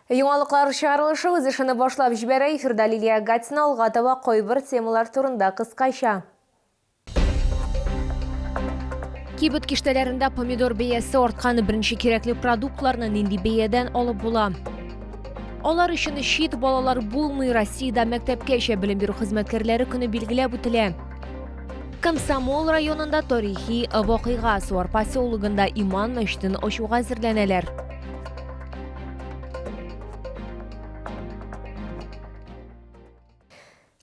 Яңалыклар чыгарылышы үз эшен башлап җибәрә. Эфирда Лилия Гатина алга таба кайбер темалар турында кыскача. Кибет киштәләрендә помидор бәясе арткан беренче кирәкле продуктларны нинди бәядән алып була? Алар өчен чит балалар булмый. Россиядә мәктәпкәчә белем бирү хезмәткәрләре көне билгеләп үтелә. Комсомол районында тарихи вакыйга Суар поселогында Иман мәчетен ачуга әзерләнәләр.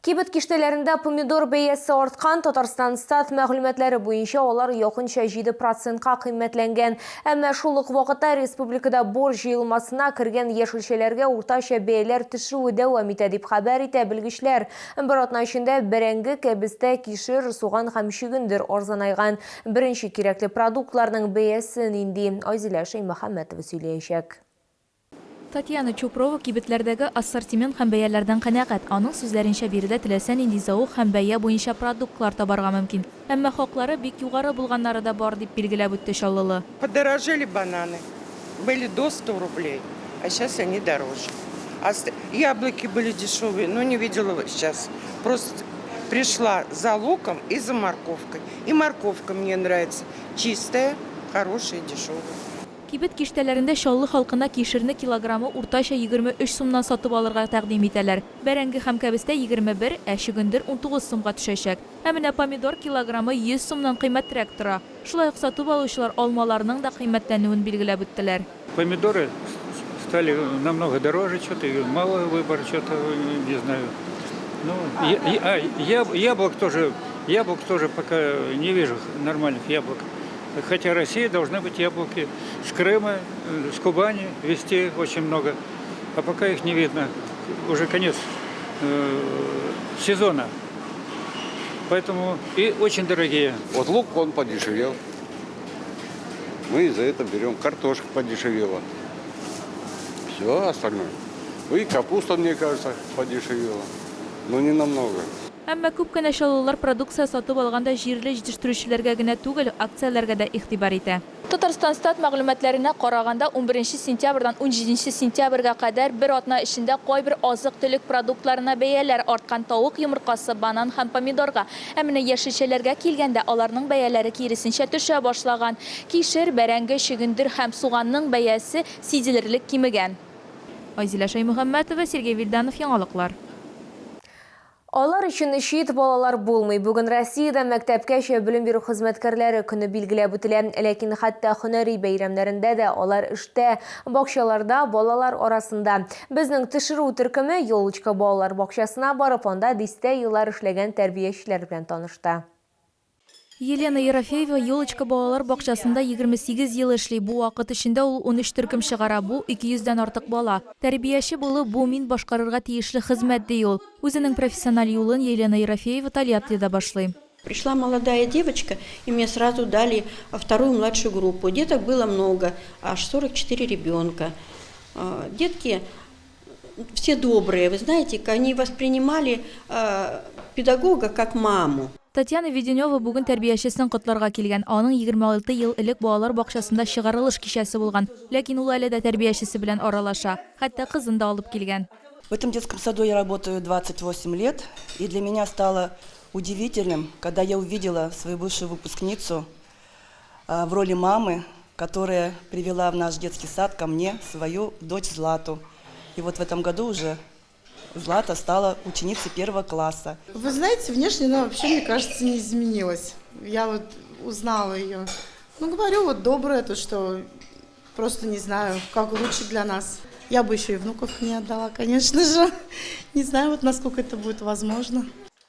Кибет киштәләрендә помидор бәясе арткан. Татарстан стат мәгълүматлары буенча алар якынча 7 процентка кыйммәтләнгән. Әмма шул ук вакытта республикада бор җыелмасына кергән яшелчәләргә уртача бәяләр төшүе дәвам итә, дип хәбәр итә белгечләр. Бер атна эчендә бәрәңге, кәбестә, кишер, суган һәм чөгендер арзанайган. Беренче кирәкле продуктларның бәясе нинди? Айзилә Шәймөхәммәтова сөйләячәк. Татьяна Чупрова кибетләрдәге ассортимент һәм бәяләрдән канәгать. Аның сүзләренчә, биредә теләсә нинди зәвык һәм бәя буенча продуктлар табарга мөмкин. Әмма хаклары бик югары булганнары да бар, дип билгеләп үтте чаллылы. Подорожали бананы, были до 100 рублей, а сейчас они дороже. Яблоки были дешевые, но не видела сейчас. Просто пришла за луком и за морковкой. И морковка мне нравится. Чистая, хорошая, дешевая. Кибет киштәләрендә Чаллы халкына кишерне килограммы уртача 23 сумнан сатып алырга тәкъдим итәләр. Бәрәңге һәм кәбестә 21, ә чөгендер 19 сумга төшәчәк. Ә менә помидор килограммы 100 сумнан кыйммәтрәк тора. Шулай ук сатып алучылар алмаларның да кыйммәтләнүен билгеләп үттеләр. Помидоры стали намного дороже, что-то мало выбор, что-то не знаю. Ну, я, а, яблок тоже, яблок тоже пока не вижу нормальных яблок. Хотя Россия должны быть яблоки с Крыма, с Кубани везти очень много. А пока их не видно. Уже конец э, сезона. Поэтому и очень дорогие. Вот лук он подешевел. Мы за это берем. Картошка подешевела. Все остальное. Ну и капуста, мне кажется, подешевела. Но не намного. Әмма күп кенә чаллылар продукция сатып алганда җирле җитештерүчеләргә генә түгел, акцияләргә дә игътибар итә. Татарстанстат мәгълүматларына караганда, унберенче сентябрьдән унҗиденче сентябрьгә кадәр бер атна эчендә кайбер азык-төлек продуктларына бәяләр арткан, тавык йомыркасы, банан һәм помидорга. Ә менә яшелчәләргә килгәндә, аларның бәяләре киресенчә төшә башлаган. Кишер, бәрәңге, чөгендер һәм суганның бәясе сизелерлек кимегән. Айзилә Шәймөхәммәтова, Сергей Вильданов, Яңалыклар. Алар өчен чит балалар булмый. Бүген Россиядә мәктәпкәчә белем бирү хезмәткәрләре көне билгеләп үтелә. Ләкин хәтта һөнәри бәйрәмнәрендә дә алар эштә, бакчаларда, балалар арасында. Безнең төшерү төркеме Елочка балалар бакчасына барып, анда дистә еллар эшләгән тәрбиячеләр белән танышты. Елена Ерофеева Елочка балалар бакчасында 28 ел эшли. Бу вакыт эчендә ул 13 төркем чыгара, бу, 200 дән артык бала. Тәрбияче булу, бу мин башкарырга тиешле хезмәт, ди ул. Үзенең профессиональ юлын Елена Ерофеева Тольяттида башлый. Пришла молодая девочка, и мне сразу дали вторую младшую группу. Деток было много, аж 44 ребенка. Детки все добрые, вы знаете, они воспринимали педагога как маму. Татьяна Веденева бүген тәрбиячесен котларга килгән. Аның 26 ел элек балалар бакчасында чыгарылыш кичәсе булган. Ләкин ул әле дә тәрбиячесе белән аралаша. Хәтта кызын да алып килгән. В этом детском саду я работаю 28 лет, и для меня стало удивительным, когда я увидела свою бывшую выпускницу в роли мамы, которая привела в наш детский сад ко мне свою дочь Злату. И вот в этом году уже Злата стала ученицей первого класса. Вы знаете, внешне она вообще, мне кажется, не изменилась. Я вот узнала ее. Ну, говорю, вот добрая, то, что просто не знаю, как лучше для нас. Я бы еще и внуков не отдала, конечно же. Не знаю, вот насколько это будет возможно.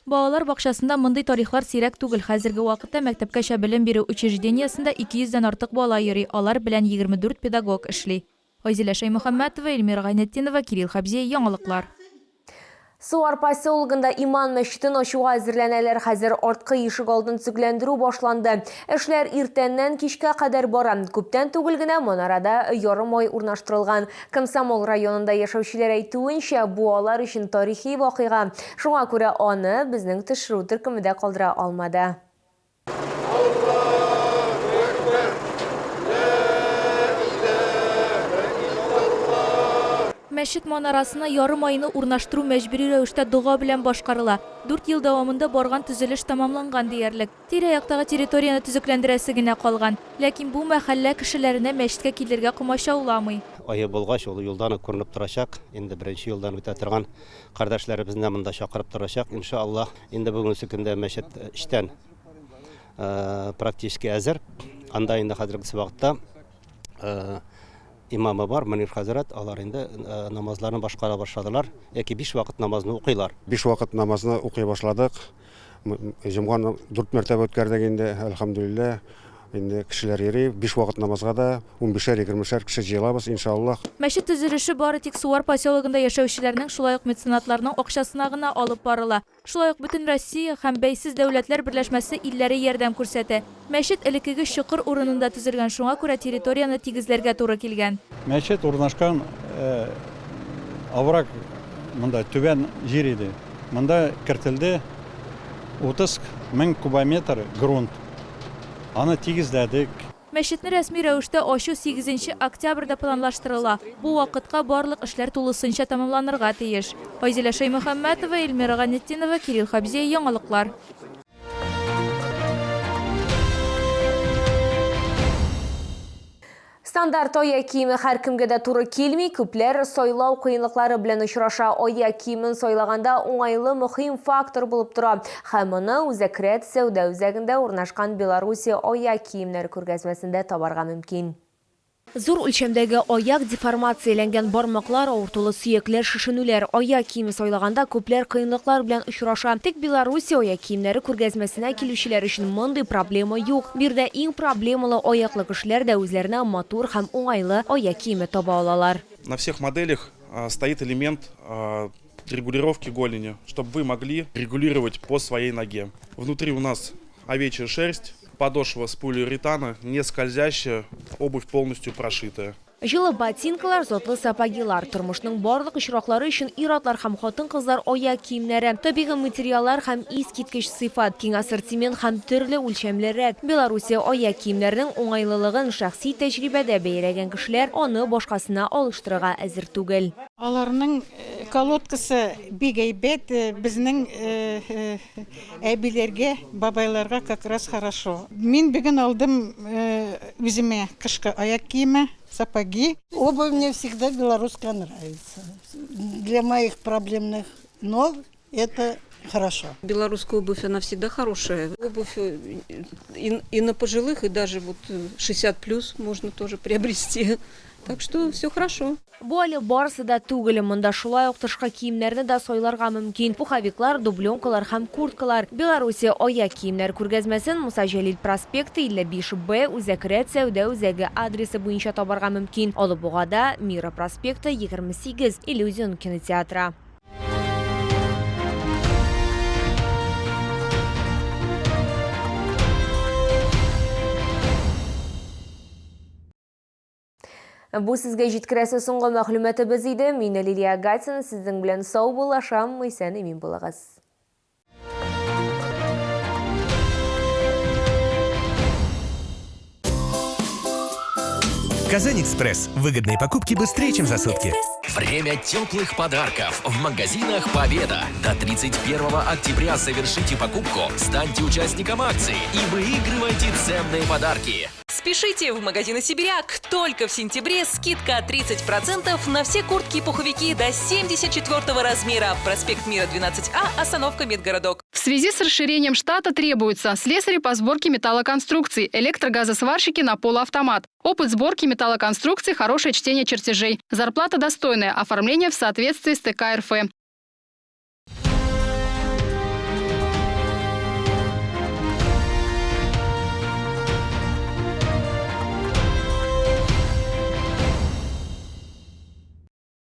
Балалар бакчасында мондый тарихлар сирәк түгел. Хәзерге вакытта мәктәпкәчә белем бирү учреждениесендә 200 дән артык бала йөри, алар белән 24 педагог эшли. Айзилә Шәймөхәммәтова, Эльмира Гайнетдинова, Кирилл Хәбзиев, Яңалыклар. Суар поселогында Иман мәчетен ачуга әзерләнәләр. Хәзер арткы ишегалдын төзекләндерү башланды. Эшләр иртәннән кичкә кадәр бара. Күптән түгел генә манарада ярым ай урнаштырылган. Комсомол районында яшәүчеләр әйтүенчә, бу алар өчен тарихи вакыйга. Шуңа күрә аны безнең төшерү төркеме дә калдыра алмады. Мәчет манарасына ярымайны урнаштыру мәҗбүри рәвештә дога белән башкарыла. Дүрт ел дәвамында барган төзелеш тәмамланган диярлек. Тирә-яктагы территорияне төзекләндерәсе генә калган. Ләкин бу мәхәллә кешеләренә мәчеткә килергә комачауламый. Ае булгач, ул юлдан ук күренеп торачак. Инде беренче юлдан үтә торган кардәшләребезне дә монда чакырып торачак, иншаллаһ. Инде бүгенге көндә мәчет эчтән практически әзер. Анда инде хәзерге вакытта имамы бар, Мөнир хәзрәт, алар инде намазларны башкара башладылар, яки биш вакыт намазны укыйлар. Биш вакыт намазны укый башладык. Җомганы дүрт мәртәбә үткәрдек инде, әлхәмдүлилләһ. Инде кешеләр йөри, биш вакыт намазга да унбишәр, егермешәр кеше җыелабыз, иншаллаһ. Мәчет төзелеше бары тик Сувар поселогында яшәүчеләрнең, шулай ук меценатларның акчасына гына алып барыла. Шулай ук Бөтенроссия һәм Бәйсез дәүләтләр берләшмәсе илләре ярдәм күрсәтә. Мәчет элеккеге чокыр урынында төзелгән, шуңа күрә территорияне тигезләргә туры килгән. Мәчет урнашкан овраг монда түбән җир иде. Монда кертелде 30 мең кубометр грунт. Аны тигезләдек. Мәчетне рәсми рәвештә ачу сигезенче октябрьдә планлаштырыла. Бу вакытка барлык эшләр тулысынча тәмамланырга тиеш. Айзилә Шәймөхәммәтова, Эльмира Ганетдинова, Кирилл Хабзиев, Яңалыклар. Стандарт аяк киеме һәркемгә дә туры килми, күпләр сайлау кыенлыклары белән очраша. Аяк киемен сайлаганда уңайлы мөһим фактор булып тора. Һәм моны Үзәкрәт сәүдә үзәгендә урнашкан Белоруссия аяк киемнәре күргәзмәсендә табарга мөмкин. Зур үлчәмдәге аяк деформацияләнгән бармаклар, авыртулы сөякләр, шешенүләр. Аяк киеме сайлаганда күпләр кыенлыклар белән очраша. Тик Белоруссия аяк киемнәре күргәзмәсенә килүчеләр өчен мондый проблема юк. Биредә иң проблемалы аяклы кешеләр дә үзләренә матур һәм уңайлы аяк киеме таба алалар. На всех моделях стоит элемент регулировки голени, чтобы вы могли регулировать по своей ноге. Внутри у нас овечья шерсть, подошва с полиуретана, не скользящая, обувь полностью прошитая. Җылы ботинкалар, затлы сапогилар, тормышның барлык очраклары өчен ир-атлар һәм хатын-кызлар аяк киемнәре, табигый материаллар һәм искиткеч сыйфат, киң ассортимент һәм төрле үлчәмле рәт. Белоруссия аяк киемнәренең уңайлылыгын шәхси тәҗрибәдә бәяләгән кешеләр аны башкасына алыштырырга әзер түгел. Аларның колодкасы бик әйбәт, безнең әбиләргә, бабайларга как раз хорошо. Мин бүген алдым үземә кышкы аяк киеме, сапоги. Обувь мне всегда белорусская нравится. Для моих проблемных ног это хорошо. Белорусская обувь, она всегда хорошая. Обувь и на пожилых, и даже вот 60 плюс можно тоже приобрести. Так что все хорошо. Бу әле барысы да түгел. Монда шулай ук тышкы киемнәрне дә сайларга мөмкин. Пуховиклар, дубленкалар һәм курткалар. Белоруссия аяк киемнәр күргәзмәсен Муса Җәлил проспекты 55 Б Үзәк рәт сәүдә үзәге адресы буенча табарга мөмкин. Алабугада Мира проспекты 28 Иллюзион кинотеатры. Бу сезгә җиткерәсе соңгы мәгълүматыбыз иде. Мин Лилия Гатина сезнең белән саубуллашам. Исән имин булыгыз. Казань-Экспресс. Выгодные покупки быстрее, чем за сутки. Время теплых подарков в магазинах «Победа». До 31 октября совершите покупку, станьте участником акции и выигрывайте ценные подарки. Спешите в магазины «Сибиряк». Только в сентябре скидка 30% на все куртки и пуховики до 74 размера. Проспект Мира, 12А, остановка Медгородок. В связи с расширением штата требуются слесари по сборке металлоконструкций, электрогазосварщики на полуавтомат. Опыт сборки металлоконструкций, хорошее чтение чертежей. Зарплата достойная, оформление в соответствии с ТК РФ.